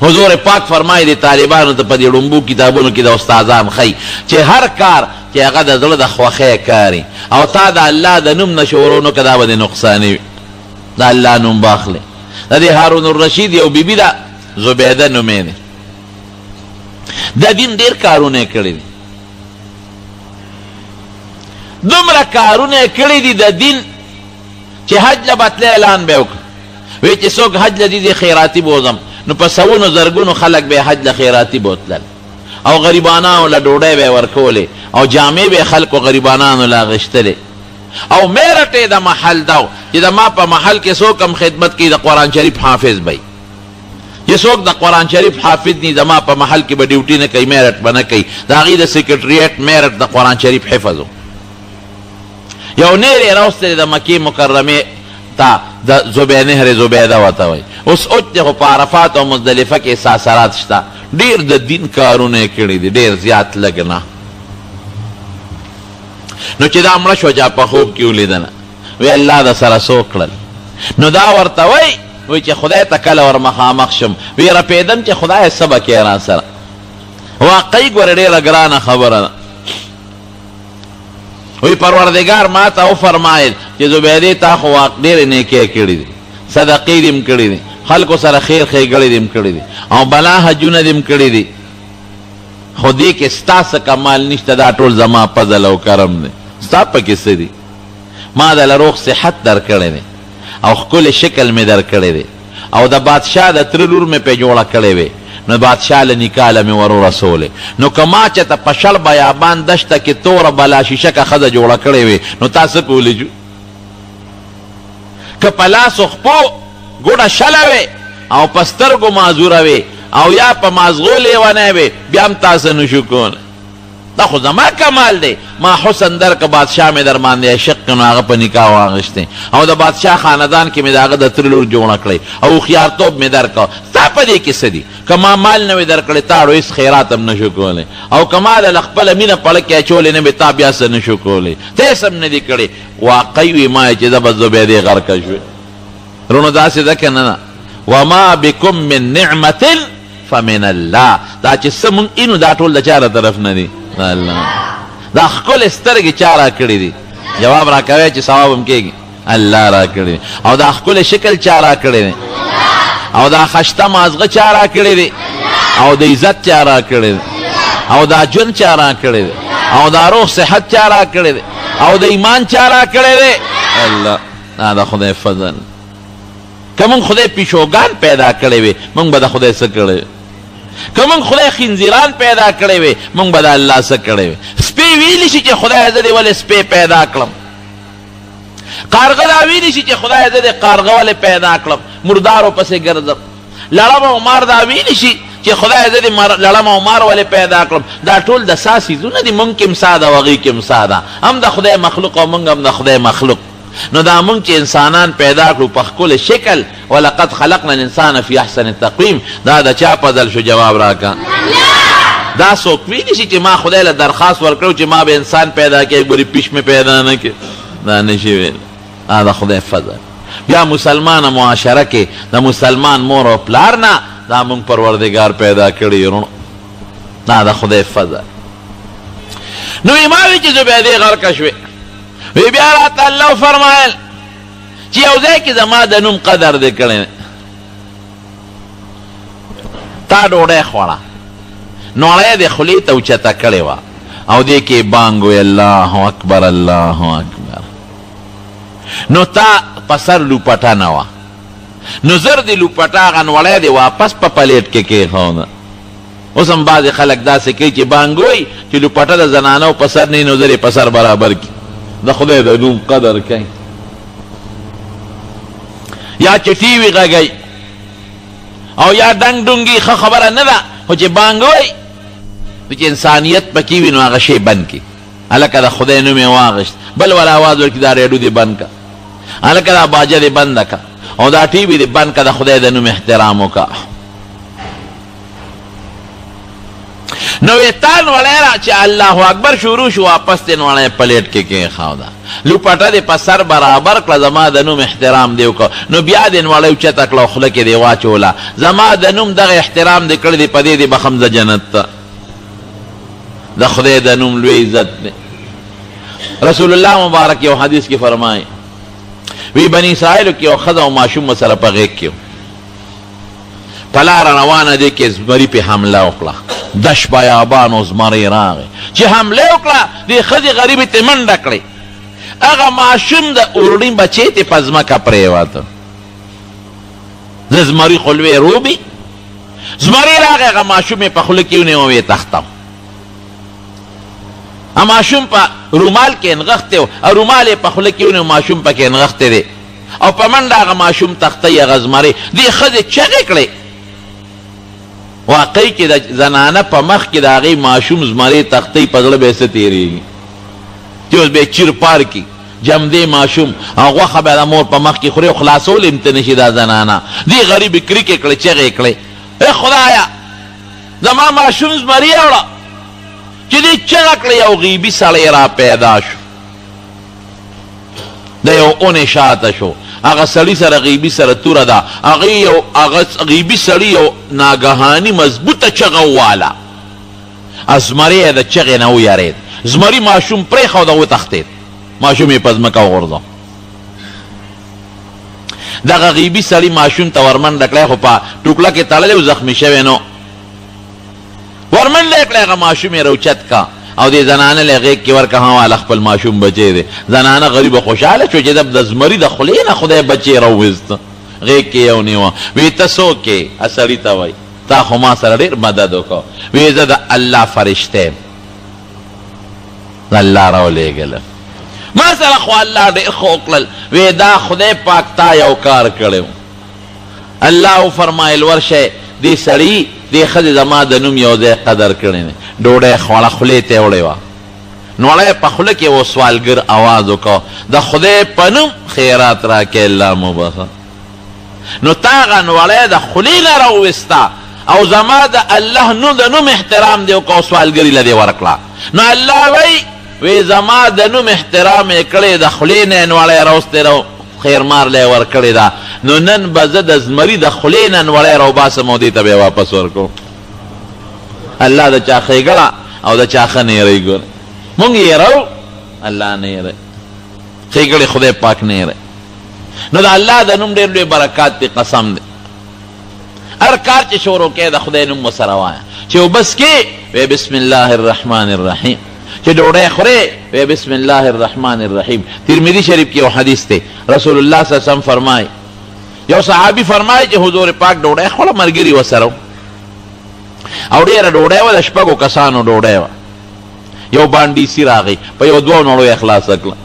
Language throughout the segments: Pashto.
حضور پاک فرمایي د طالبانو ته په دې ړومبو کتابونو کې د استادان ښیي چې هر کار چې هغه د زړه د خوښۍ کار وي او تا د الله د نوم نه شروع نه کړه، دا به دې نقصاني وي. د الله نوم به اخلې. د دې هارون الرشید یو بیبي ده، زبیده نومې دی. د دین ډېر کارونه یې کړي دي، دومره کارونه یې کړي دي د دین چې حج له به تللی اعلان به یې وکړ، وی چې څوک حج له ځي زه خیراتي بوځم، نو په سوونو زرګونو خلک به یې حج له خیراتي بوتلل او غریبانانو له ډوډۍ به یې ورکولې او جامې به یې خلکو غریبانانو له اخیستلې. او میرټ یې د محل دا و چې د ما په محل کې څوک هم خدمت کوي د قرآن شریف حافظ به وي، چې څوک د قرآن شریف حافظ نی زما په محل کې به ډیوټي نه کوي، میرټ به نه کوي. د هغوی د سیکرټریټ میرټ د قرآن شریف حفظ و. یو نهر یې راوستی د مکې مکرمې ته، د زبی نهر زبیده ورته وایي. اوس اوچ دی خو په عرفات او مزدلفه کې څه اثرات شته. ډېر د دین کارونه یې کړي دي، ډېر زیات، لږ نه. نو چې دا مړه شوه، چا په خوب کې ولیدله، وی الله د سره څه وکړل؟ نو دا ورته وایي، وایي چې خدای ته کله ور مخامخ شم، وی رپېدم چې خدایه څه به کوې راسره. واقعي ګورې ډېره ګرانه خبره ده. وی پروردګار ما ته وفرمایل چې زبیدې تا خو واق ډېرې نیکۍ کړې دي، صدقې دې هم کړې دي، خلکو سره خیر ښېګړې دې هم کړې دي او بلا حجونه دې هم کړي دي، خو دې کې ستا څه کمال نشته، دا ټول زما فضل او کرم دی، ستا پکې څه دي؟ ما دله روغ صحت درکړی دی او ښکلی شکل مې درکړی دی او د بادشاه د تره لور مې پرې جوړه کړې وې، نو بادشاه له نکاح له مې ور ورسولې. نو که ما چېرته په شړ بیابان دشته کې توره بلا شیشکه ښځه جوړه کړې وې، نو تا څه کولی شو؟ که په لاس او خپو ګوډه شله وې او په سترګو معذوره وې او یا په مازغو لیونی وې، بیا هم تا څه نشو کولی. دا خو زما کمال دی، ما حسن درکړ، بادشاه مې درباندې عاشق کړ، نو هغه په نکاح واخیستې او د بادشاه خاندان کې مې د هغه د تره لور جوړه کړې او هوښیارتوب مې درکړ. ستا په دې کې څه دي؟ که ما مال نه وی درکړی، تا اړو هېڅ خیرات هم نشو کولی او که ما له خپله مینه په زړه کې اچولې نه وی، تا بیا څه نشو کولی، ته هېڅ هم نه دي کړي. واقعي وي ما چې زه به زبیدې غرقه شوې. وروڼو داسې ده که نه ده؟ وما بکم من نعمة فمن الله. دا چې څه مونږ اینو دا ټول د چا له طرف نه دي؟ د الله. دا ښکلې سترګې چا راکړې دي؟ جواب راکوی چې ثواب هم کېږي. الله راکړې. او دا ښکلی شکل چا راکړی دی؟ او دا خشته مازغه چا راکړی دی؟ او د عزت چا راکړی دی؟ او دا ژوند چا راکړی دی؟ او دا روغ صحت چا راکړی دی؟ او د ایمان چا راکړی دی؟ الله. دا د خدای فضل. که موږ خدای پیشوګان پیدا کړی وي، موږ به د خدای څه کړی وي؟ که موږ خدای خنزیران پیدا کړی وي، موږ به د الله څه کړی وي؟ سپی ویلی شي چې خدای زه دې ولې سپی پیدا کړم؟ قارغه دا ویلی شي چې خدای زه دې قارغه ولې پیدا کړم، مردارو پسې ګرځم؟ لړم او مار دا ویلی شي چې خدای زه دې لړم او مار ولې پیدا کړم؟ دا ټول د سا څیزونه دي، مونږ کې هم سا ده او هغوی کې هم سا ده، هم د خدای مخلوق او مونږ هم د خدای مخلوق. نو دا مونږ چې انسانان پیدا کړو په ښکلي شکل، ولقد خلقنا الانسان فی احسن تقویم، دا د چا فضل شو؟ جواب راکړه. دا څوک ویلی شي چې ما خدای له درخواست ورکړو چې ما به انسان پیدا کړي، ګورې پیش مې پیدا نه کړي؟ دا نشي ویلی. دا د خدای فضل. بیا مسلمانه معاشره کې د مسلمان مور او پلار نه دا مونږ پروردګار پیدا کړي یو، دا د خدای فضل. نو ما وی چې زبیدې غرقه شوې، وی بیا راته الله وفرمایل چې یو ځای کې زما د نوم قدر دې کړی، تا ډوډۍ خوړه، نوړی دې خولې ته اوچته کړې وه او دې کې بانګ وی الله اکبر الله اکبر، نو تا په سر لوپټه نه وه، نو زر دې لوپټه هغه نوړی دې واپس په پلیټ کې کېښوده. اوس هم بعضې خلک داسې کوي چې بانګ وایي چې لوپټه د زنانو په سر نه، نو زر یې په سر برابر کړي، د خدای د نوم قدر کوي. یا چې ټي وي غږوي او یا ډنګ ډونګي، ښه خبره نه ده، خو چې بانګ وایي نو چې انسانیت پکې وي نو هغه شی بند کړي. هلکه د خدای نوم یې واغشت، بل ولا اواز ورکړي دا ریډو دې بند کړه، هلکه دا باجه دې بنده کړه او دا ټي وي دې بند کړه، د خدای د نوم احترام وکړه. نو وی تا نوړی را چې الله اکبر شروع شو، واپس دې نوړی پلیټ کې کېښوده، لوپټه دې په سر برابر کړه، زما د نوم احترام دې وکړ، نو بیا دې نوړی اوچته کړه او خوله کې دې واچوله، زما د نوم دغه احترام دې کړی دی، په دې دې بخښم زه جنت ته. د خدای د نوم لوی عزت دی. رسول الله مبارک یو حدیث کې فرمایي، وی بني اسرائیلو کې یو ښځه او ماشوم ورسره په غېږ کې، په لاره روانه دی کې زمري پې حمله وکړه، دش بیابانو زمری راغی، چې حمله وکړه دې ښځې غریبې ته منډه کړې، هغه ماشوم د اورړي بچی ته په ځمکه پرېوته. د زمري خو لوی روبي، زمری راغی هغه ماشوم یې په خوله کې ونیوه، ویې تښتوه. ماشوم په رومال کې نغښتی و، رومال یې په خوله کې ونیو، ماشوم پکې نغښتی دی او په منډه هغه ماشوم تښتوي. هغه زمری دې ښځې چغې کړې. واقعي چې د زنانه په مخ کې د هغې ماشوم زمری تښتوي، په زړه به یې څه تېرېږي چې اوس به یې چیر پار کړي جمدې ماشوم او غوښه به د مور په مخ کې خوري او خلاصولی هم ته نشي. دا زنانه دې غریبې کریکې کړې، چغې کړې، ای خدایه زما ماشوم زمری اوړه. چې دې چغه کړې یو غیبي سړی را پیدا شو، د یو اونې شاته شو، هغه سړي سره غیبي سره توره ده، هغې یو هغه غیبي سړي یو ناګهاني مضبوطه چغه وواله، زمری یې د چغې نه ویرېد، زمري ماشوم پرېښوده وتښتېد، ماشوم یې په ځمکه وغورځاوه. دغه غیبي سړي ماشوم ته ورمنډه کړی، خو په ټوکله کې تړلی و، زخمي شوی نو ورمنډه یې کړی، هغه ماشوم یې راوچت کا او دې زنانه له غېږ کې ورکه، واله خپل ماشوم بچی دی. زنانه غریبه خوشحاله شوه چې د زمري د خولې نه خدای بچی راوویست، غېږ کې یې ونیوه. وی ته څوک یې؟ سړي ته وایي تا خو ما سره ډېر مدد وکړ. وی زه د الله فرشته یم، الله راولېږلم، ما سره خو الله ډېر ښه وکړل. وی دا خدای پاک تا یو کار کړی، الله وفرمایل ورشئ دې سړي دې ښځې زما د نوم یو ځای قدر کړی دی، ډوډۍ خوړه خولې ته یې وړې وه، نوړی په خوله کې و، سوالګر اواز وکړ د خدای په نوم خیرات راکړئ الله مو بخښه. نو تا هغه نوړی د خولې نه راوویسته او زما د الله نو د نوم احترام دې وکړ او سوالګري له دې ورکړه. نو الله وایي وی زما د نوم احترام یې کړی، د خولې نه یې نوړی راوستی دی، خیرمار له یې ورکړې ده، نو نن به زه د زمري د خولې نه نوړی راوباسم او دې ته به یې واپس ورکوم. الله د چا ښېګړه او د چا ښه نه هېروي. ګوره مونږ یې هېروو، الله نه هېروي، ښېګړې خدای پاک نه هېروي. نو د الله د نوم ډېر لوی برکات دی، قسم دی. هر کار چې شروع کوې د خدای نوم ورسره وایه، چې اوبه څکې وایې بسم الله الرحمن الرحیم، چې ډوډۍ خورې وایې بسم الله الرحمن الرحیم. ترمذي شریف کې یو حدیث دی، رسول الله صلی الله علیه وسلم فرمایي، یو صحابي فرمایي چې حضور پاک ډوډۍ خوړه، ملګري ورسره او ډېره ډوډۍ وه، د شپږو کسانو ډوډۍ وه. یو باندیسي راغی، په یو دوو نوړو یې خلاصه کړه.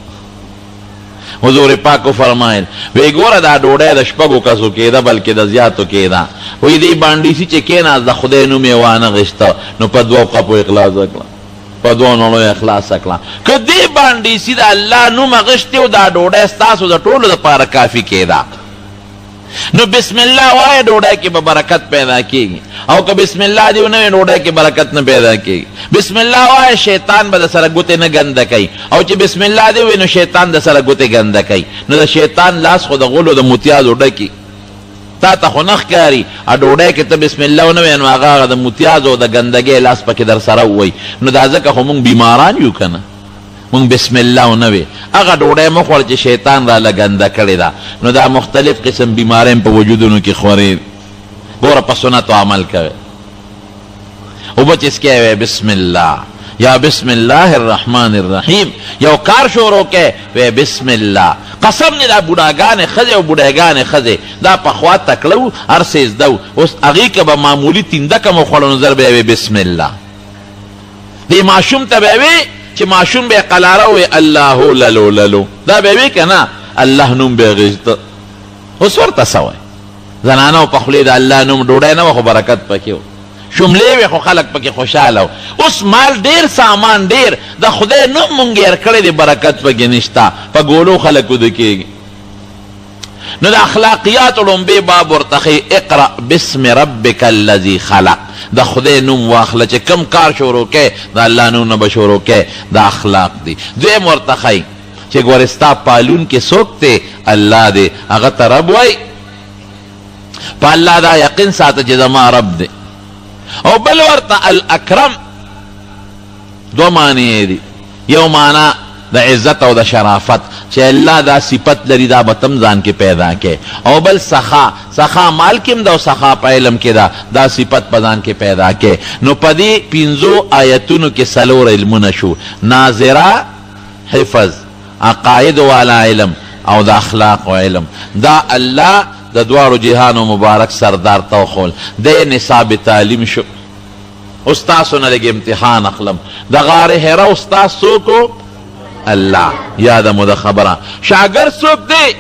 حضور پاک وفرمایل وی ګوره دا ډوډۍ د شپږو کسو کېده بلکې د زیاتو کېده. وی دې باندیسي چې کېناست د خدای نوم یې وانه غیسته، نو په دوو قپو یې خلاصه کړه، په دوو نوړو یې خلاصه کړه. که دې باندیسي د الله نوم اخیستی و، دا ډوډۍ ستاسو د ټولو دپاره کافي کېده. نو بسم الله وایه، ډوډۍ کې به برکت پیدا کېږي، او که بسم الله دې ونه وي ډوډۍ کې برکت نه پیدا کېږي. بسم الله وایه، شیطان به د سره ګوتې نه ګنده کوي، او چې بسم الله دې وي نو شیطان د سره ګوتې ګنده کوي. نو د شیطان لاس خو د غولو د متیازو ډکي، تا ته خو نه ښکاري. ډوډۍ کې ته بسم الله ونه وایې نو هغه هغه د متیازو او د ګندګۍ لاس پکې در سره ووایي. نو دا ځکه خو مونږ بیماران یو که نه، مونږ بسم الله ونه وي، هغه ډوډۍ مو خوړ چې شیطان را لګنده کړې ده. نو دا مختلف قسم بیمارۍ په وجودونو کې خورې. ګوره په سنتو عمل کوي، اوبه چې څکې وې بسم الله یا بسم الله الرحمن الرحیم، یو کار شروع کې وې بسم الله. قسم دې دا بوډاګانې ښځې او بوډاګانې ښځې دا پخوا تکړه وو، هر څه یې زده وو. اوس هغې که به معمولي تیندکه مو خوړه نو زر به یې وې بسم الله. دې ماشوم ته به وې چې ماشوم به قلاره وې الله للو للو، دا به وې که نه الله نوم به غیسته. اوس ورته څه وایي؟ زنانو په خولې د الله نوم ډوډۍ نه وه خو برکت پکې و، شملې وې خو خلک پکې خوشحاله وو. اوس مال ډېر، سامان ډېر، د خدای نوم مونږ هېر کړی دی، برکت پکې نشته، په ګولو خلک وده کېږي. نو د اخلاقیاتو ړومبی باب ورته ښیي، اقرأ باسم ربک الذی خلق، د خدای نوم واخله، چې کوم کار شروع کوې د الله نوم نه به شروع کوې، دا اخلاق دي. دویم ورته ښیي چې ګورې ستا پالونکی څوک دی؟ الله دی، هغه ته رب وایي، په الله دا یقین ساته چې زما رب دی. او بل ورته الاکرم، دوه معنی یې دي، یو معنی د عزت او د شرافت چې الله دا صفت لري دا به ته هم ځان کې پیدا کړې، او بل سخا، سخا مال کې هم ده او سخا په علم کې ده، دا صفت په ځان کې پیدا کړې. نو په دې پنځو آیتونو کې څلور علمونه شو، ناظره، حفظ، عقاید والا علم او د اخلاقو علم. دا الله د دواړو جهانو مبارک سردار ته وښول، دی نصاب تعلیم شو. اوس تاسو نه لږ امتحان اخلم، د غار حرا استاد څوک و؟ الله. یاده مو ده خبره. شاګرد څوک دی؟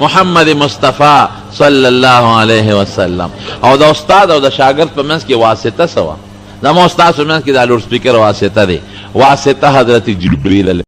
محمد مصطفی صلی الله علیه وسلم. او د استاد او د شاګرد په منځ کې واسطه څه وه؟ زما او ستاسو منځ کې دا لوډ سپیکر واسطه دی، واسطه حضرت جبریل علیه.